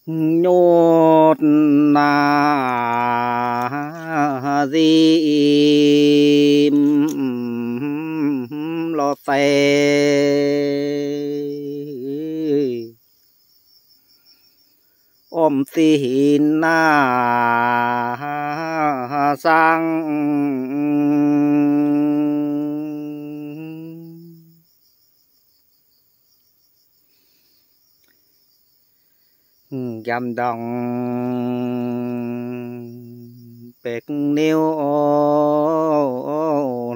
ໂຍດນາຊີມລໍແຊ ອ້ອມຕີນນາຊ້າງ ຢາມດອງເປັກເໜຽວ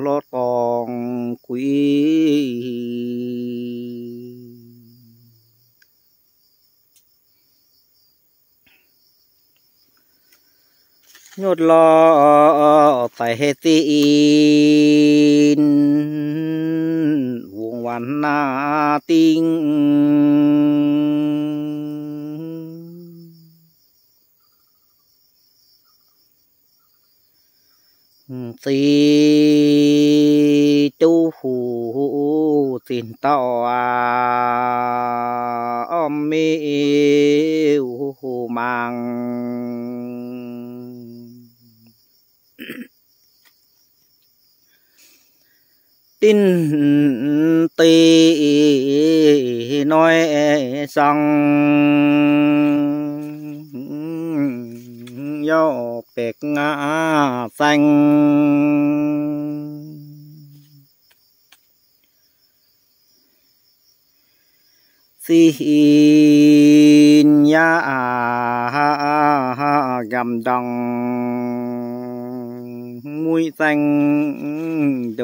ລໍຕອງກຸຍ ໂຍດລໍໄຕເຮັດຕີນ ວົງວັນນາຕິງ ຕີຕູຕິນເຕົ້າ ອາ ອ້ອມມີຫູມັງ ຕິນຕີນ້ອຍສັງ ຍໍເປັກງາແຊງ ສີນຍາກຳດອງ ມຸ້ຍແຊງໂດ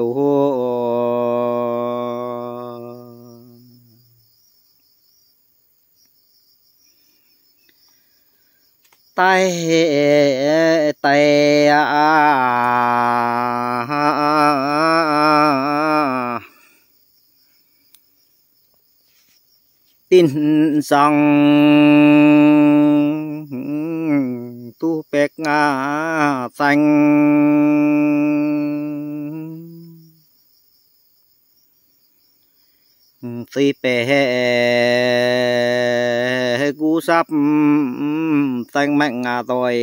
ໄຕແຕ່ ຕິນສັງ ຕູເປັກງາແຊງ ສີເປກູສັບ ແຊງແມງອາຕອຍ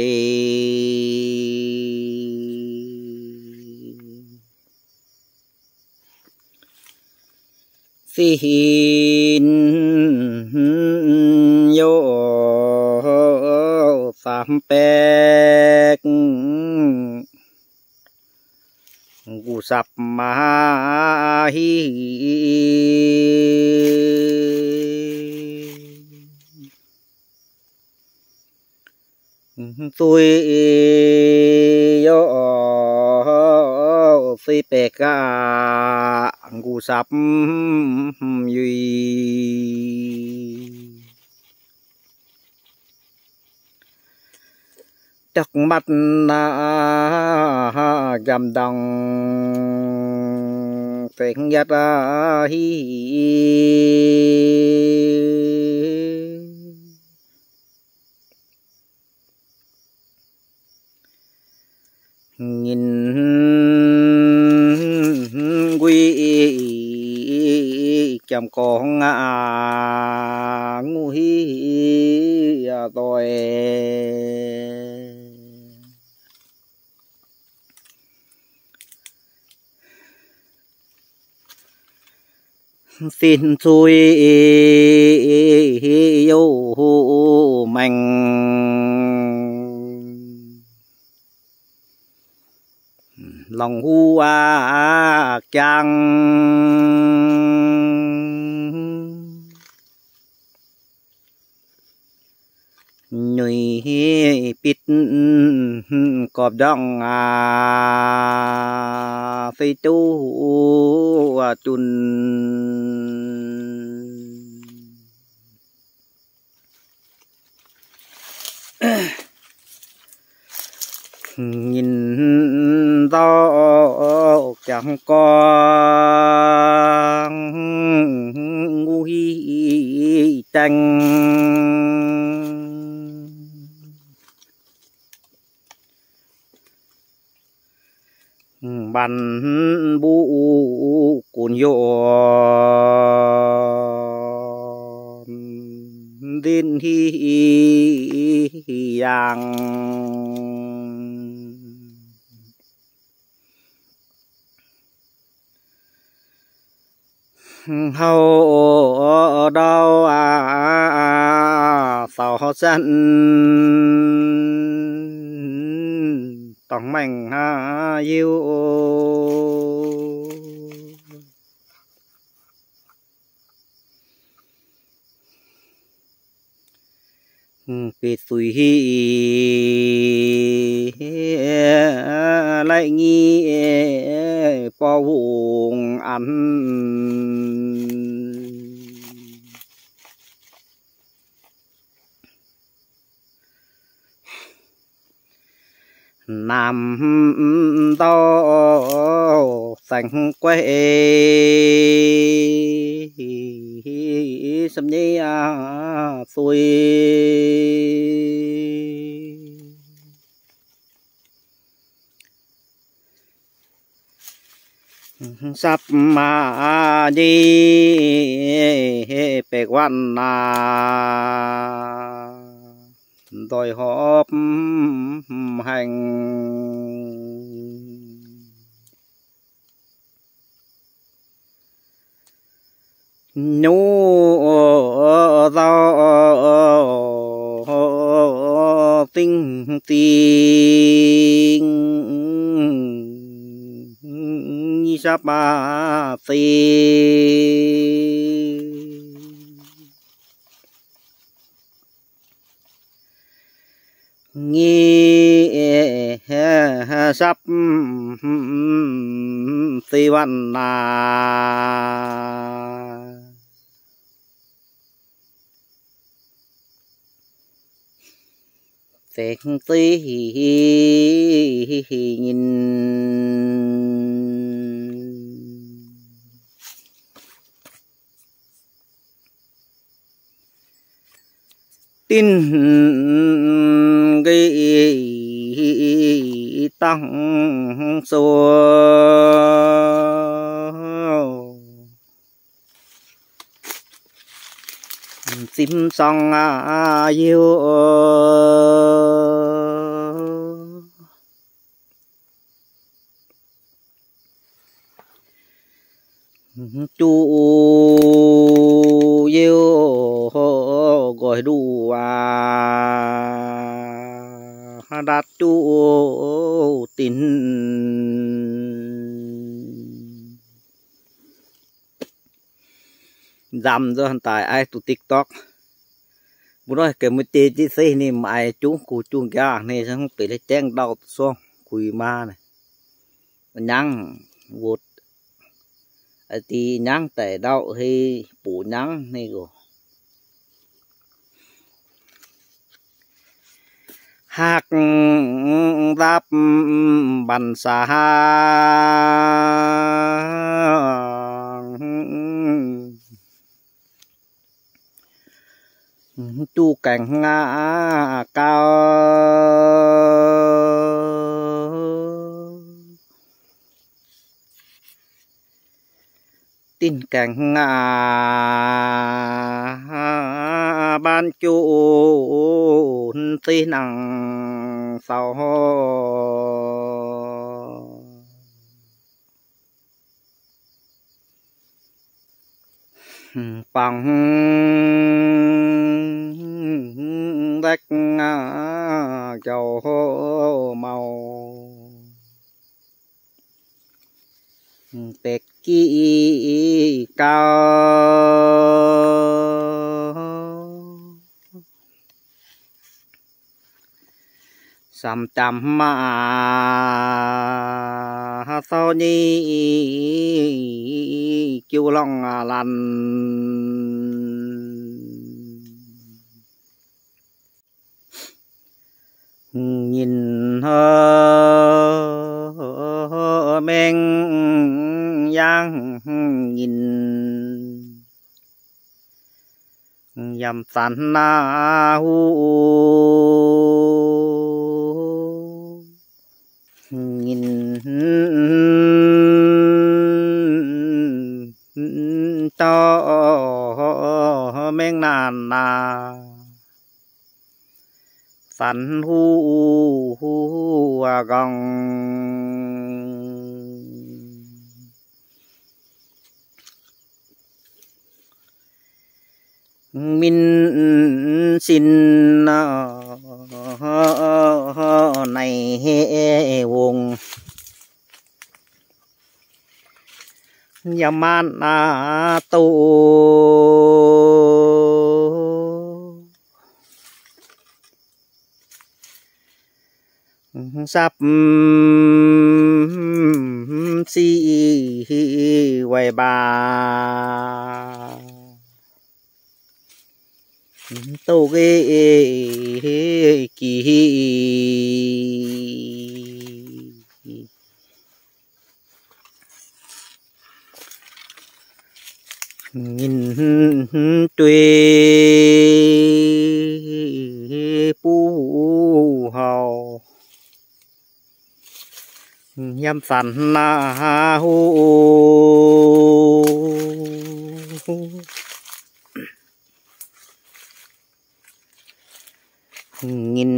ສີນໂຍສາມແປກ ກູສັບມາຮີ ຕຸຍໂຍ ສີເປກາ ກູສັບຍຸຍ ຈັກມັດນາ ກຳດອງ ເສັງຢັດຮີ ຍິນກຸຍ ຈຳກອງງາ ງູຮີຕອຍ ສິນຊຸຍໂຍແມງ ລອງຫູອາກຈາງ ຫນຸຍປິດກອບດອງອາ ໃສ່ຕູ້ຈຸນ ຍິນເຕົ້າຈາກກອງ ງູຮີແຕງ ບັນບູກຸນໂຍນ ດິນທີ່ຢ່າງ ເຮົາດາວອາ ເສົາຊັ້ນ ຕ້ອງແມ່ງຫາຢູ່ ເປັດສຸຍ ແລະ ງີ່ ປອວງອັນ ນ້ຳເຕົ້າແສງແກວ ສຳເນຍສຸຍ ສັບມາເຍ ແປກວັນນາ ດອຍຫອບແຫ່ງ ໂຍເຈົ້າຕິງຕິງ ນິສະປາຕິ ງີສັບຕິວັນນາ ເສງຕີຍິນ ຕິນກີຕັງໂຊ ຊິມສ່ອງອາຍຸ ຈູເຢວ ກອຍດູອາ ດັດຈູຕິນ ດຳໂດນຕາຍໄອ້ຕູຕິກຕອກ ບຸນ້ອຍເກີດມື້ເຈຈິເຊນີ້ ມາໄອຈຸງກູຈຸງການີ້ ຊັ້ນເປັນແຈ້ງເດົາຊ່ວງຄຸຍມານະ ຍັງໂຫວດ ໄອຕີຍັງແຕ່ເດົາເຮປູຍັງນີ້ກໍ ຮັກລັບບັນຊາ ຈູແກງງາເກົ່າ ຕິນແກງງາບ້ານຈູນ ຕິນັງເສົາ ປັງແດກເຈົ້າເມົາ ເປັກກີເກົ່າ ສຳຈຳມາເຊົານີ້ ກິວລອງລັນ ຍິນເຮີແມງຢ່າງຍິນ ຍາມສັນນາຫູ ຍິນເຈົ້າແມງນານນາ າ ຝັນຮູ້ກອງ ມິນຊິນ ໃນວົງ ຍາມານາໂຕ ສັບສີໄວບາ ໂຕເກກີ ຍິນຕຸຍປູເຮົາ ຍາມສັນນາຫູ ຍິນ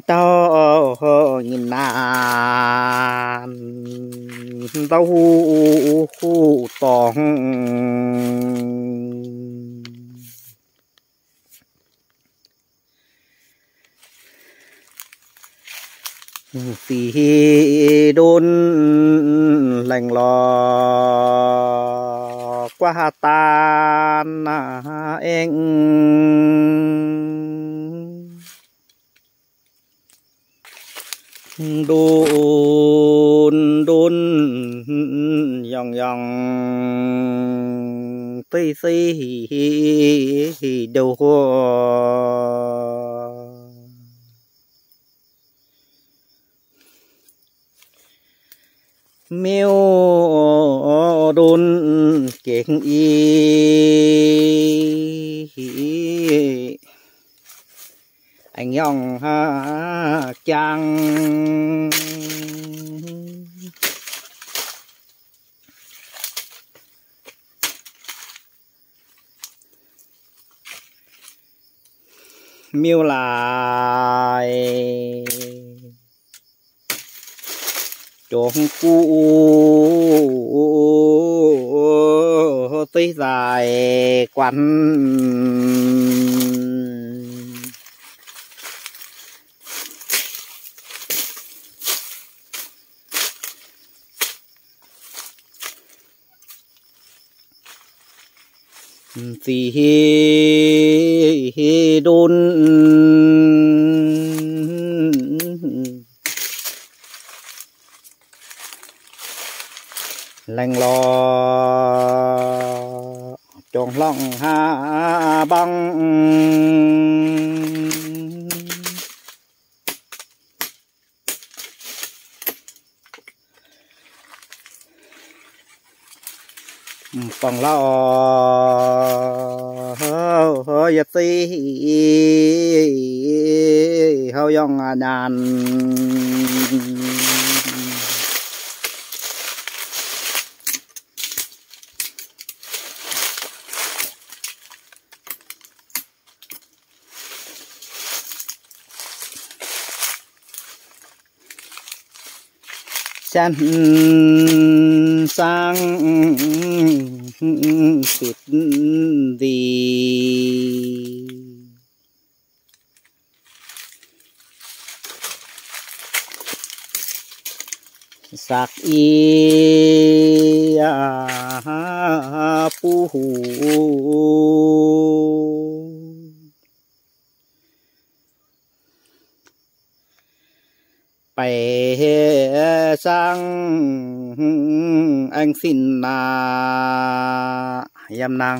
ເຈົ້າຍິນນານ ເຕົ້າຫູຕອງ ສີດົນແຫຼງຫຼໍກວ່າຕານແອງ ໂດນ ໂດນ ຢອງ ຢອງ ຕີ ຕີ ໂດ ມິວ ໂດນ ເກັ່ງອີ ອາຍອງຫາກຈັງ ມິວຫຼາຍ ຈົງກູ ຕິສາຍກວັນ ສີດຸນ ແຫຼງຫຼໍ ຈົງລອງຫາບັງ ປອງລະອອຍາຕີ ເຮົາຍ່ອງອານານ ສັນສັງສິດດີ ສັກອີຍາປູ ໄປສັງແອງສິນນາ ຍາມນັ່ງ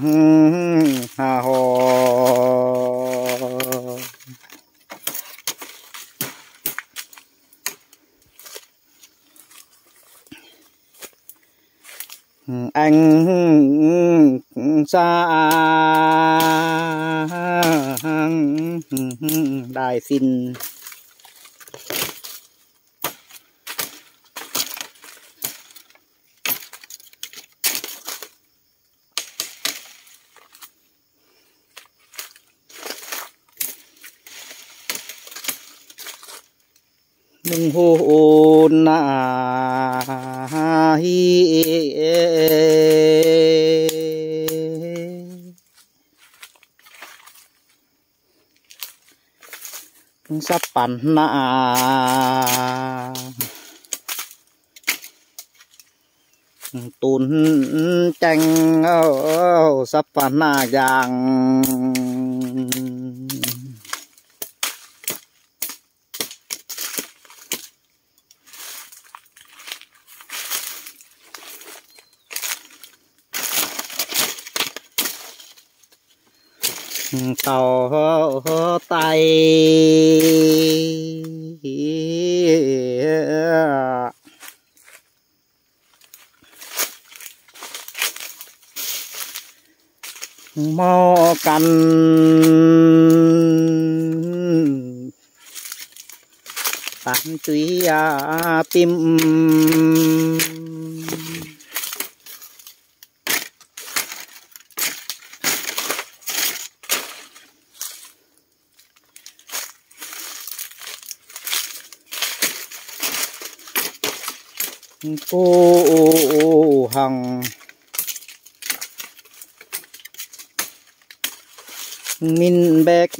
ຫາຫໍ ແອງສາງດາຍສິນ ເ ໜຶ່ງໂຫນນາຮີ ສັບປັນນາ ຕຸນແຈ້ງ ເອົາ ສັບປະນາຢ່າງ ເຕົ້າໄຕ ໝໍ້ກັນ ຕາມຈຸຍອາຕິມ ກູຮັງ ມິນແບກ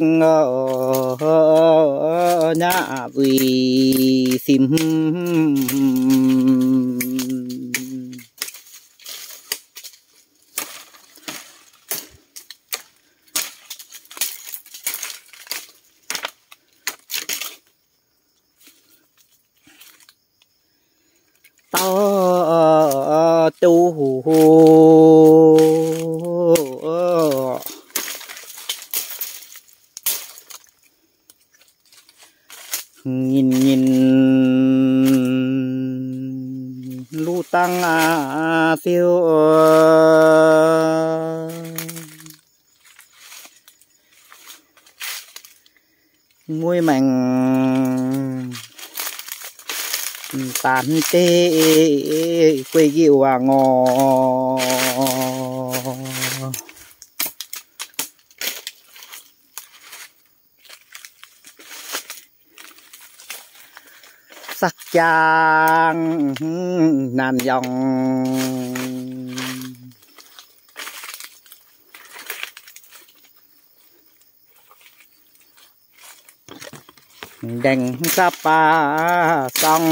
ຍາວີຊິມ ເຕົ້າຈູ ຍິນຍິນ ລູຕັງອາຊິວ ງຸຍແມງ ຕານເຕ ກວຍກິວວາງໍ ສັກຈາງ ນານຢອງ ແດງສະປາຊອງ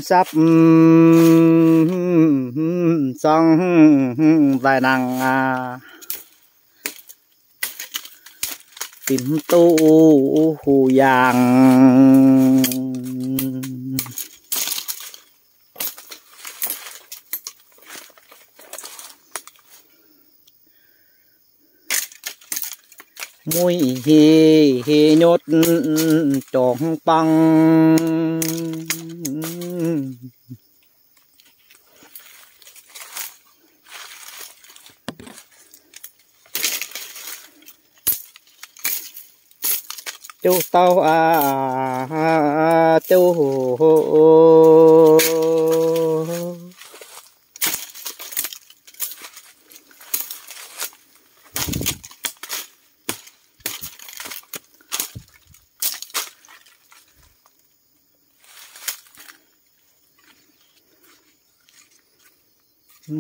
ສັບ ຊອງ ວາຍນາງ ອາ ຕິມຕູ້ຫູຢາງ ມຸຍເຮ ເຮຍົດ ຈອງປັງ ເຈົ້າເຕົ້າອາ ເຈົ້າ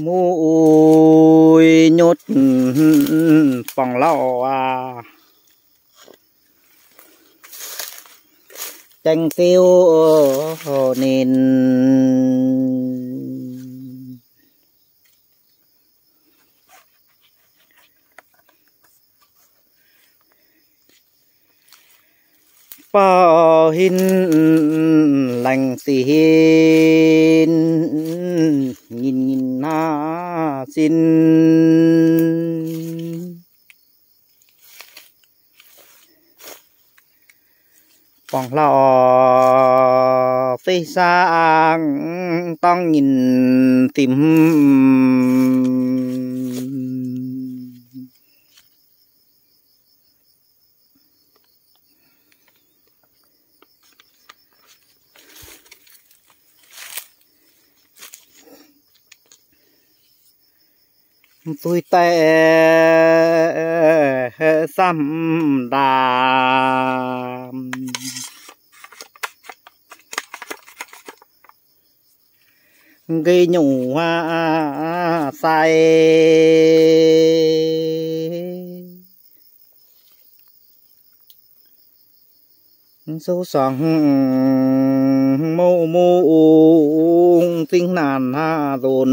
ມຸຍຍຸດ ປອງເລົ່າອາ ແຕ່ງຕິວເໜັນ ປາຫີນແຫຼງສີຫີນ ຍິນຍິນນາສິນ ປອງຫຼໍ່ເຟສາງ ຕ້ອງຍິນຕິມ. ຕຸ້ຍແຕ່ຊ້ຳດາມ ເກຍຫຍູຫາໃສ ຊູສອງໝູ່ໝູ່ ສິ່ງນານຫາດົນ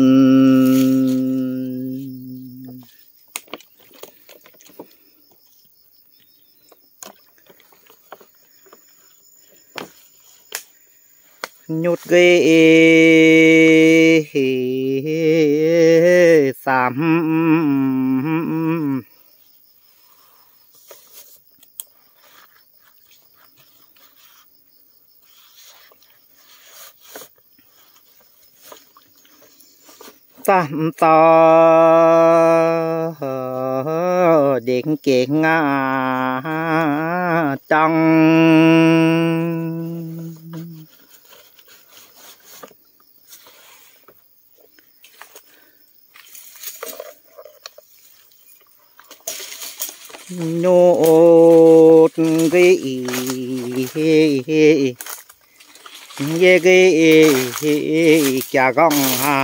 ຢຸດເກຍສາມ ຕາມຕໍ່ເດັກເກັ່ງງາຈັງ ໂຍດເກ ເຢເກ ຈາກອງຫາ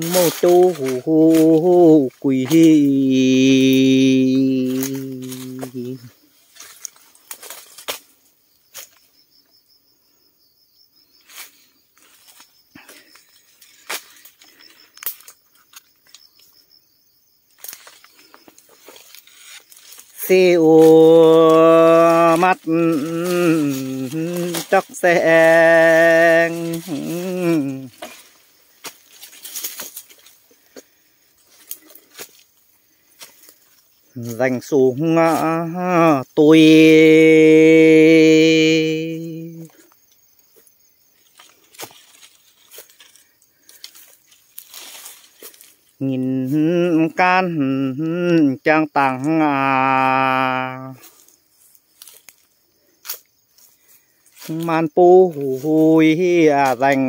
ໂມໂຕກຸຍ ເຊໂອມັດຈັກແສງ ແລງສູງຕຸ້ຍ ຍິນການຈ້າງຕ່າງ ມານປູຫຸຍອາແດງ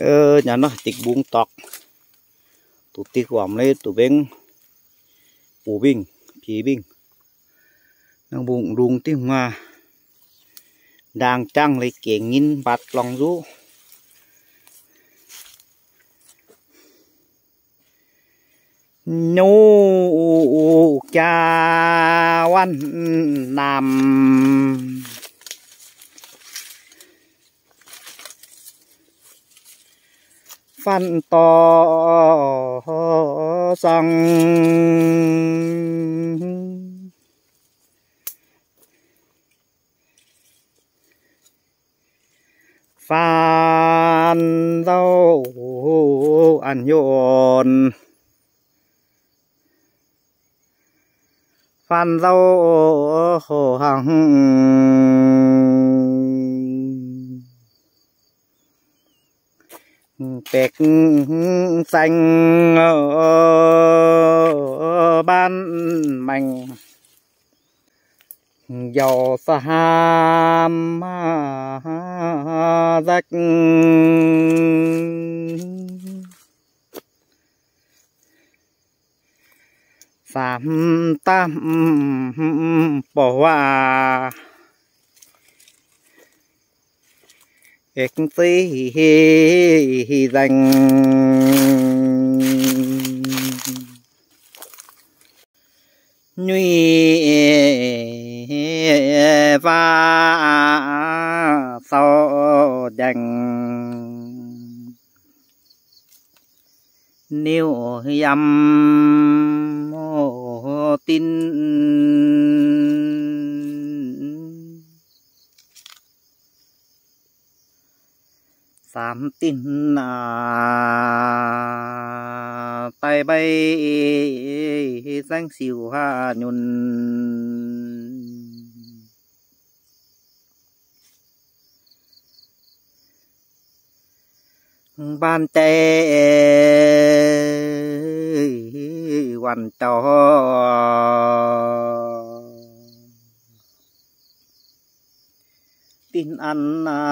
ເອີ ຫຍັງເນາະ ຕິກບຸງຕອກ ຕູຕິກຫວາມເລ ຕູເບັງ ປູວິງ ຜີວິງ ນາງບຸງລຸງຕິມາ ດາງຈັງເລີຍເກັ່ງຍິນບັດລອງຢູ່ ໂນກຈາວັນນຳ ຟັນຕໍ່ສອງ ຟານເຈົ້າອັນຍອນ ຟານເຈົ້າຫັງ ເປັກແຊງບ້ານແມງ ເຍົາສະຫາມມາແຊກ ສາມຕາມບໍ່ວ່າ ເອັກຊີແດງ ຫຍຸ້ຍຟ້າເຊົາແດງ ນິ້ວຢຳຕີນ ສາມຕີນໜ້າ ໄຕໃບແສງສິວຫາຫຍຸ້ນ ຫ ບ້ານແຕ່ວັນຕອນ ຕິນອັນນາ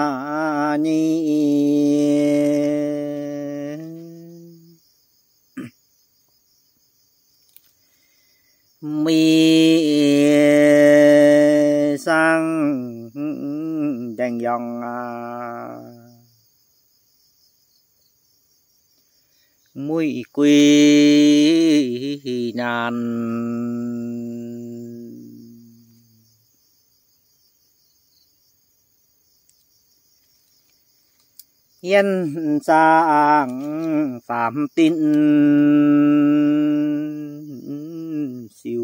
ນີ ມີສັງແດງຢອງ ມຸ້ຍກຸຍນານ ຮຽນສ້າງສາມຕິນ ສິວ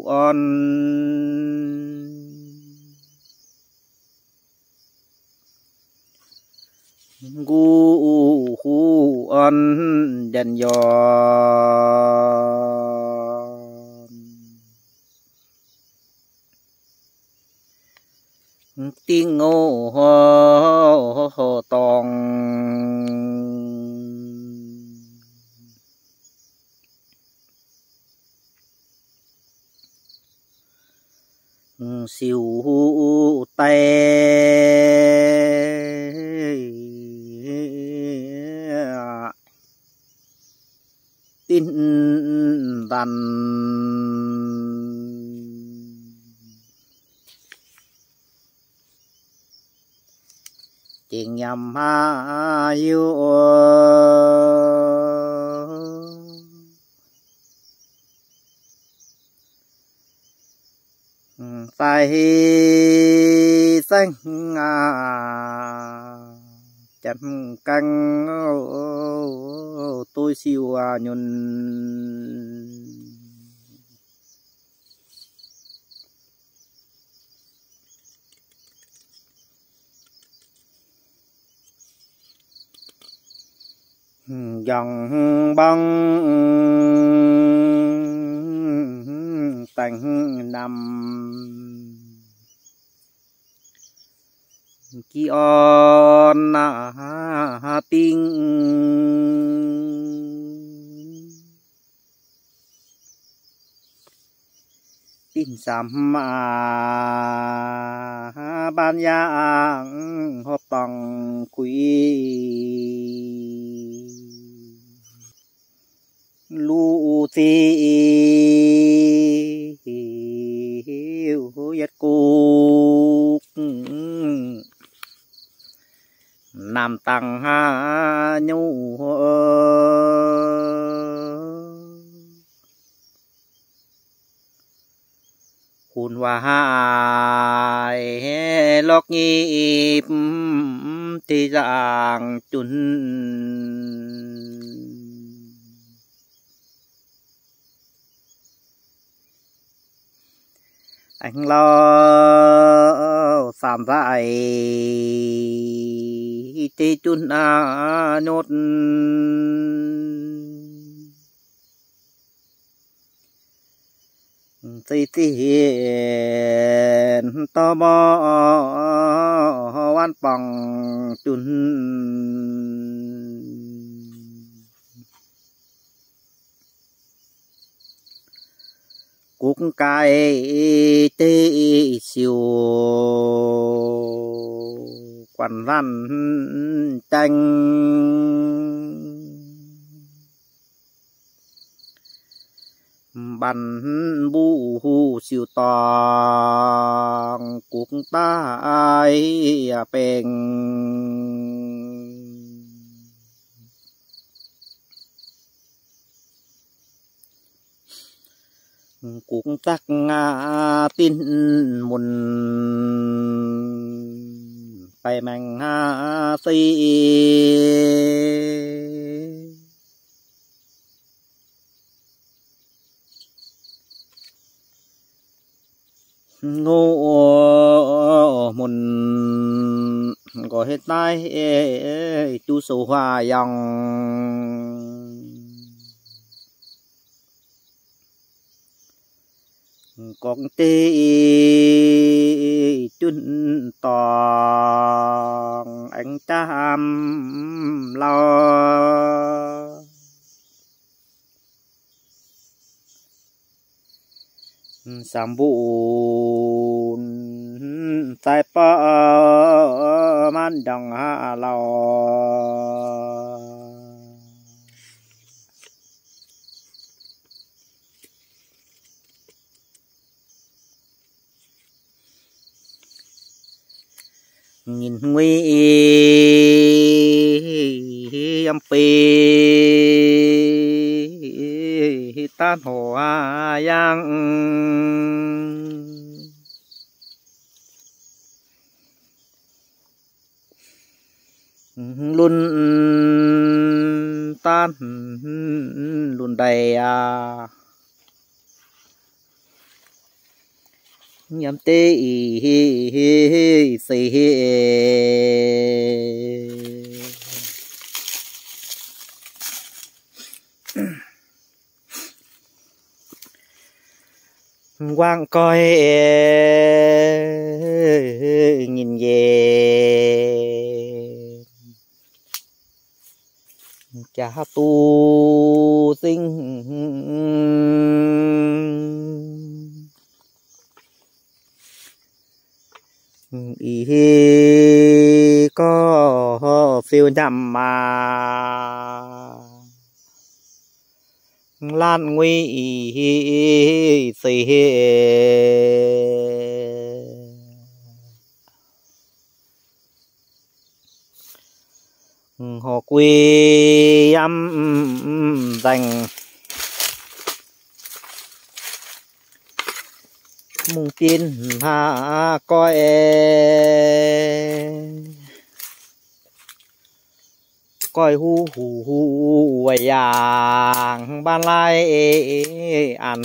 ອ່ອນ ກູຄູອ່ອນ ແດນຢອນ ຕິງໂອໂຫຕອງ ສິວແຕ ຕິນດັນ ຈິງຍຳມາຢູ່ ໃສແສງອາ ຈັນກັງ ໂຕຍສິວອາຍຸນ ຢອງບັງ ແຕ່ງນຳ ກີອອນນາຕິງ ປິນສາມມາ ບານຍາງ ຮອບຕ້ອງຄຸຍ ລູຊີ ຢາດກຸກ ນ້ຳຕັງຫາໂຍ ຄູນວ່າຫາຍ ຫຼອກຫຍິບ ທີ່ສ້າງຈຸນ ແອງລາວສາມສາຍ ທີ່ຈຸນອານຸດ ຊິຕິເຫັນ ຕໍ່ບໍ່ວັນປ່ອງຈຸນ ກຸກກາຍເຕຊິວ ກວັນລັນແຕງ ບັນບູຊິວຕອງ ກຸກຕາຍເປັງ ກຸກຕັກງາຕິນມຸນ ໄປແມງຫາຊີ ໂງ່ມຸນ ກໍເຮັດຕາຍ ເອ ຈູໂຊຫວາຢອງ ກອງເຕ ຈຸນຕອງ ໄອ ງຈຳລາວ ສຳບູນ ສາຍປໍມັນດອງຫາລາວ ຍິນງຸຍຍຳປີ ຕານຫົວຢາງ ລຸນຕານລຸນໃດອາ ຍາມເຕເສ ຫວ່າງກ້ອຍຍິນເຢັນ ຈາຕູສິງ ອີກໍຟິວຍຳມາ ລ້ານງຸຍເສ ຫໍກຸຍຍຳແດງ ມຸງປີນຫາກ້ອຍ ກ້ອຍຫູຫູຫູຫວຍຢາງ ບ້ານຫຼາຍອັນ